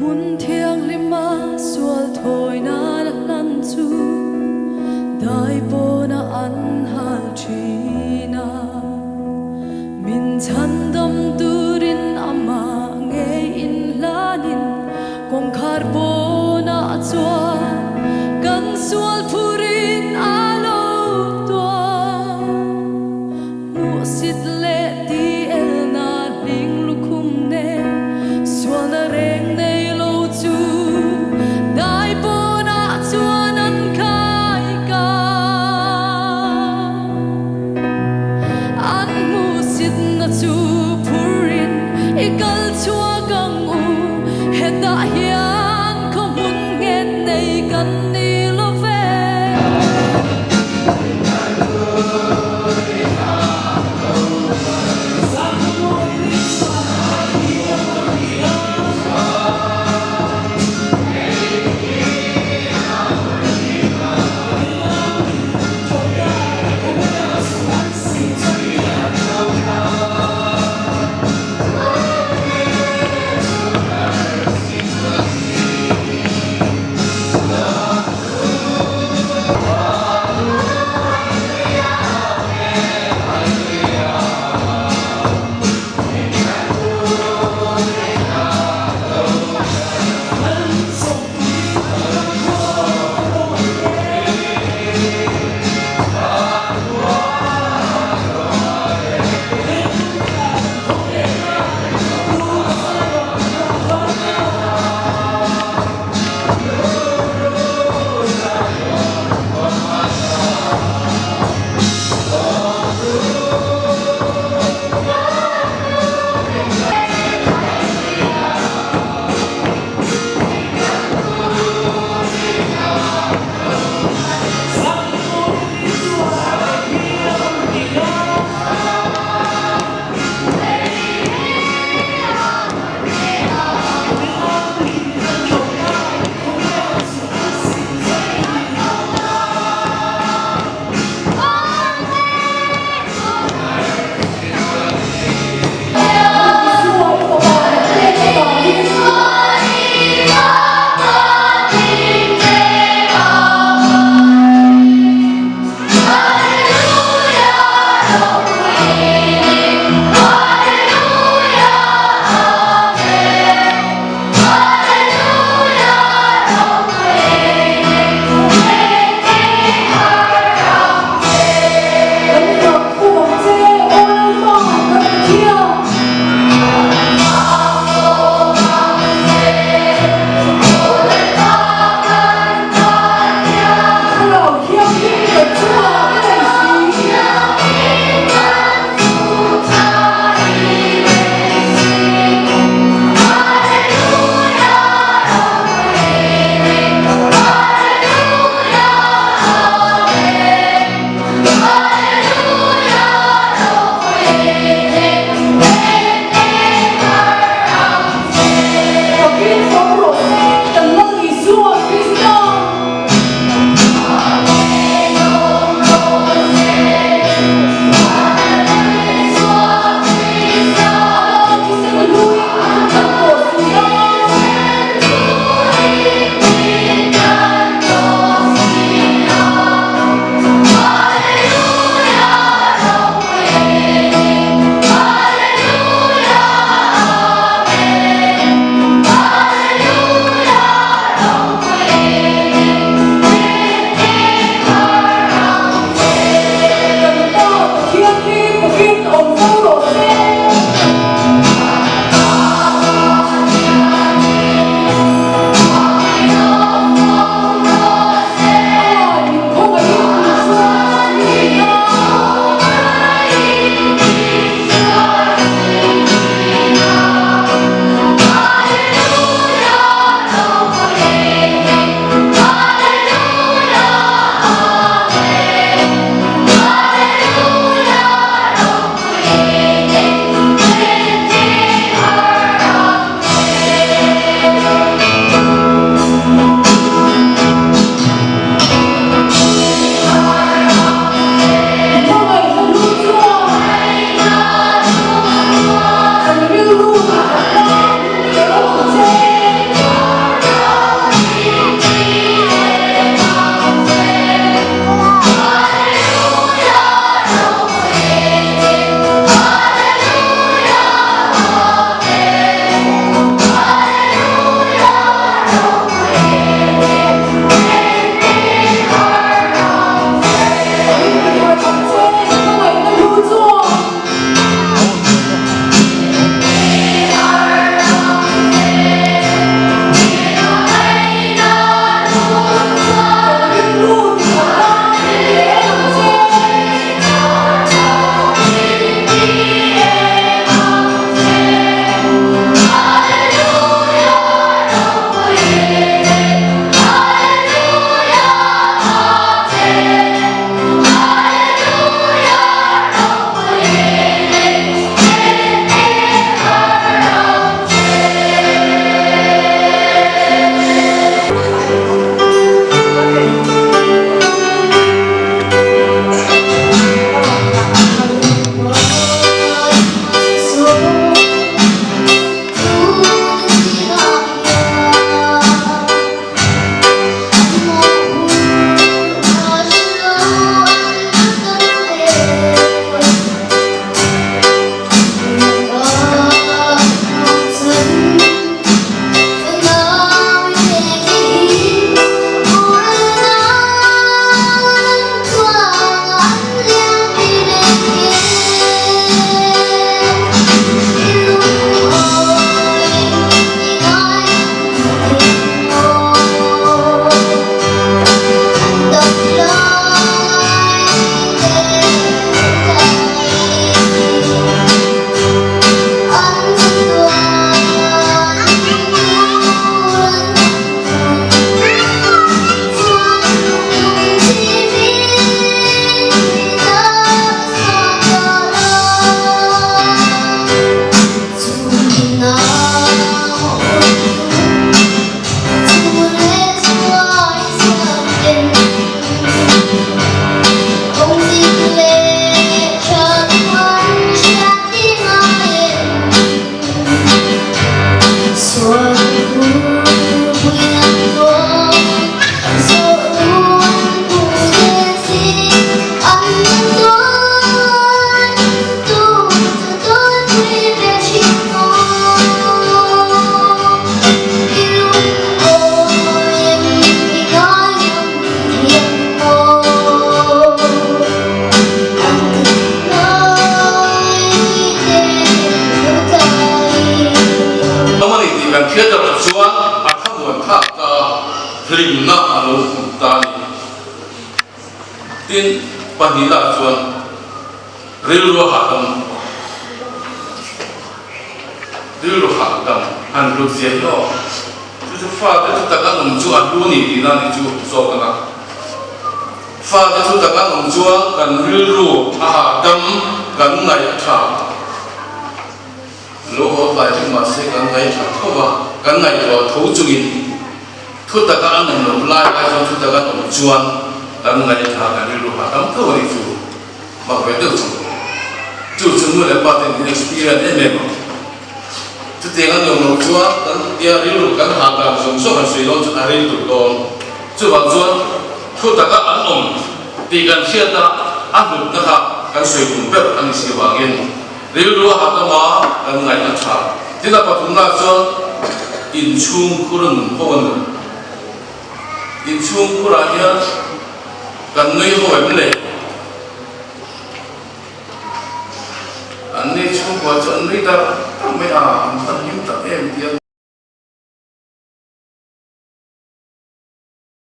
Hmun thianghlima sual thawi nan a hlan chu dai pawna an hal thin a. Min chhandam turin amah ngei inhlanin kawngkhar pawnah chuan kan sual phurin a lo tuar. Hmuhsit leh tielna hling lukhum nen sualna reng nei lo chu dai pawnah chuan an khai ka. An hmuhsitna chu phurin i kal chhuak ang u, hetah hian khaw hmun nghet nei kan ni lo ve. chuan a thlamuan thlak ta a, hlimna a lo hmu ta a ni. Tin, pahnihna chuan rilru a hahdam, rilru hahdam han hlut zia hi aw. Chu chu fate chu tak an awm chu a hlu a ni tihna a ni chu zawk a na. Fate chu tak an awm chuan kan rilru a hahdam, kan ngaih a tha. Lo haw tlai chu mahse kan ngaihthla tho va, kan ngaihtuah tho chungin thu taka an awm loh lai lai chuan thu taka an awm chuan kan ngaihthla kan rilru hahdam tho a ni chu mak ve deuh chu. Chu chu nu leh pa ten in experience em em ang. Chutiang an awm loh chuan kan tia rilru kan hahdam zawng zawng han sawi dawn chu a ril tur dawn. Chuvang chuan thu taka an awm tih kan hriat a, a hlutna kha kan sawi tum ber a ni si avangin. Rilru a hahdam a, kan ngaih a tha. Tin a pathumna chuan inchhungkhur a nun ho a nun. Inchhungkhurah hian kan nui ho em le? An ni chhungkua chu an nui dar dar mai a, an va hlim tak em ti a.